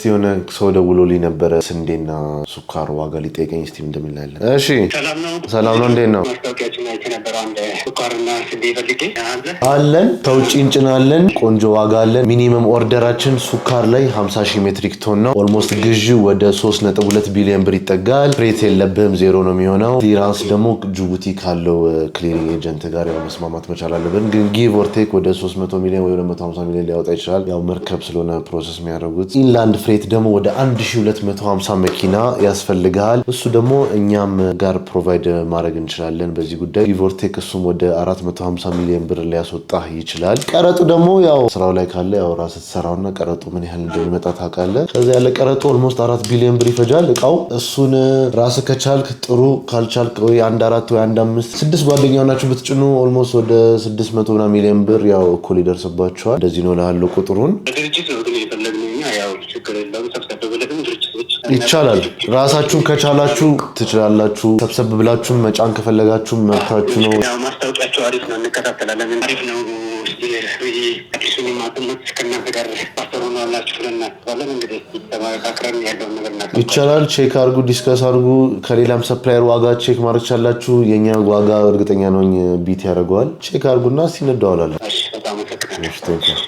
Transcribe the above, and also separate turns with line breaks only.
የሆነ ሰው ደውሎልኝ ነበረ፣ ስንዴና ስኳር ዋጋ ሊጠይቀኝ። እስቲ እንደሚላለን። እሺ።
ሰላም ነው።
ሰላም ነው። እንዴት ነው?
ማስታወቂያችን አይቼ ነበረ። አንድ ስኳርና ስንዴ ፈልጌ አለ።
አለን፣ ከውጭ እንጭናለን። ቆንጆ ዋጋ አለን። Minimum order ኣችን ስኳር ላይ 50 ሺህ ሜትሪክ ቶን ነው። Almost ግዢው ወደ 3.2 ቢሊዮን ብር ይጠጋል። Freight የለብህም፣ ዜሮ ነው የሚሆነው። Clearance ደግሞ ጅቡቲ ካለው clearing agent ጋር ያው መስማማት መቻል አለብን። ግን give or take ወደ 300 ሚሊዮን ወይ 250 ሚሊዮን ሊያወጣ ይችላል። ያው መርከብ ስለሆነ process የሚያደርጉት። Inland freight ደግሞ ወደ 1250 መኪና ያስፈልግሃል። እሱ ደግሞ እኛም ጋር provide ማድረግ እንችላለን በዚህ ጉዳይ። Give or take እሱም ወደ 450 ሚሊዮን ብር ሊያስወጣ ይችላል። ቀረጡ ደግሞ ያው ስራው ላይ ካለ ያው ራስህ ትሰራውና ቀረጡ ምን ያህል እንደሚመጣ ታውቃለህ። ከዚ ያለ ቀረጡ almost 4 ቢሊዮን ብር ይፈጃል እቃው። እሱን ራስህ ከቻልክ ጥሩ፣ ካልቻልክ ወይ አንድ አራት ወይ አንድ አምስት ስድስት ጓደኛ ሆናችሁ ብትጭኑ almost ወደ 600 ምናምን ሚሊዮን ብር ያው እኩል ይደርስባቸዋል። እንደዚህ ነው ላለው ቁጥሩን።
ድርጅት ነው ግን የፈለግነው እኛ፣ ያው ችግር የለውም። ሰብሰብ ብለንም ድርጅቶች
ይቻላል። ራሳችሁን ከቻላችሁ ትችላላችሁ። ሰብሰብ ብላችሁም መጫን ከፈለጋችሁ መብታችሁ ነው።
ያው ማስታወቂያቸው አሪፍ ነው፣ እንከታተላለን። አሪፍ ነው። እስኪ አዲሱን ማጥመት ከእናንተ ጋር ታሰሩናላችሁ ብለን እናስባለን። እንግዲህ ተመካክረን ያለውን ነገር እናሳውቃለን።
ይቻላል። Check አድርጉ፣ discuss አድርጉ። ከሌላም supplier ዋጋ check ማድረግ ቻላችሁ። የኛ ዋጋ እርግጠኛ ነኝ beat ያደርገዋል። Check አድርጉና እስኪ እንደዋወላለን።
እሺ፣ በጣም አመሰግናለሁ።